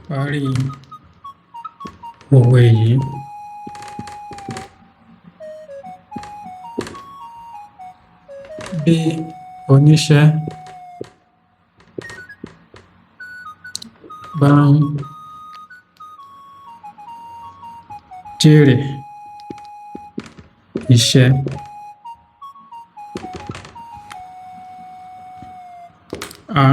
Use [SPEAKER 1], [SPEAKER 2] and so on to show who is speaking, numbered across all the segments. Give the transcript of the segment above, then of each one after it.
[SPEAKER 1] Parí òwe yìí. Bí oníṣẹ́ bá ń jèrè iṣẹ́, á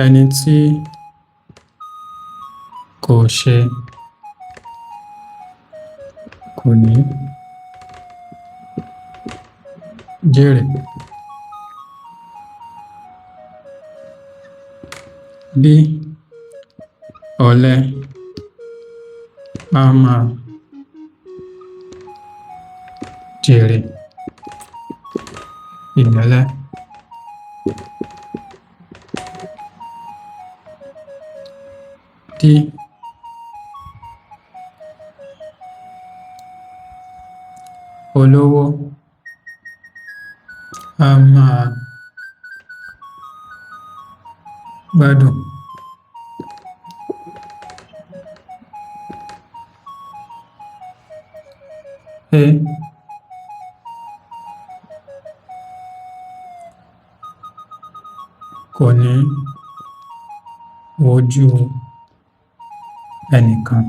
[SPEAKER 1] ẹni tí kò ṣe kò ní jèrè. Bí ọ̀lẹ, á máa jèrè ìmẹ́lẹ́. Dí olówó, á máa gbádùn. É kò ní wojú ẹnìkan.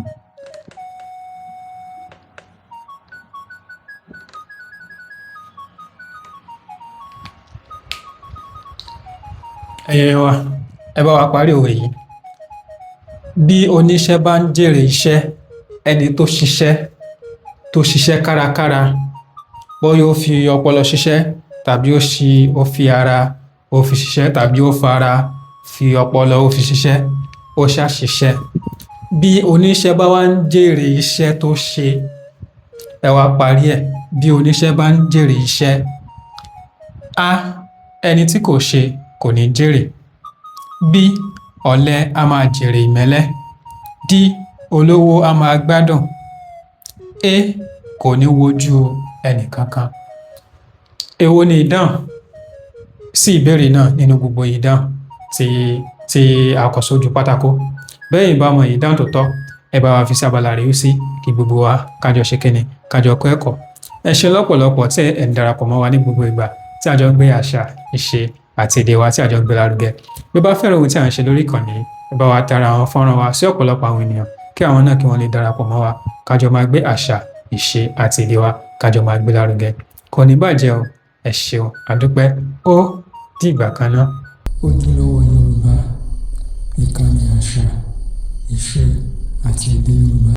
[SPEAKER 1] Ẹ̀yin èèyàn wa, ẹ bá wa parí òwe yìí. Bí oníṣẹ́ bá ń jèrè iṣẹ́, ẹni tó ṣiṣẹ́ kárakára, bóyá ó fi ọpọlọ ṣiṣẹ́ tàbí ó fi ara ó fi ṣiṣẹ́ tàbí ó fara fi ọpọlọ ó fi ṣiṣẹ́, ó ṣá ṣiṣẹ́. Bí oníṣẹ́ bá wá ń jèrè iṣẹ́ tó ṣe, ẹ wá parí ẹ̀. Bí oníṣẹ́ bá ń jèrè iṣẹ́, A, ẹni tí kò ṣe kò ní jèrè. B, ọ̀lẹ á máa jèrè ìmẹ́lẹ́. D, olówó á máa gbádùn. E, kò ní wojú ẹnì kankan. Èwo ni ìdáhùn sí ìbéèrè náà nínú gbogbo ìdáhùn tí a kọ sójú pátákó? Bẹ́ẹ̀ bá mọ ìdáhùn tó tọ́, ẹ bá wa fi sí abala àríwísí kí gbogbo wa kájọ ṣe kíni, kájọ kọ́ ẹ̀kọ́. Ẹ ṣé lọ́pọ̀lọpọ̀ tí ẹ̀ ń darapọ̀ mọ́ wa ní gbogbo ìgbà tí a jọ ń gbé àṣà, ìṣe àti èdè wa tí a jọ ń gbé lárugẹ. Bí ó bá fẹ́ràn ohun tí à ń ṣe lórí ìkànnì yìí, ẹ bá wa tara àwọn fọ́nrán wa sí ọ̀pọ̀lọpọ̀ àwọn ènìyàn kí àwọn náà kí wọ́n lè darapọ̀ mọ́ wa kájọ máa gbé àṣà, ìṣe àti èdè wa kájọ máa gbé lárugẹ. Kò ní bàjẹ́ o, ẹ ṣeun, a dúpẹ́, ó dìgbà kan ná.
[SPEAKER 2] Ojúlówó Yorùbá, ìkànnì àṣà, ìṣe àti èdè Yorùbá.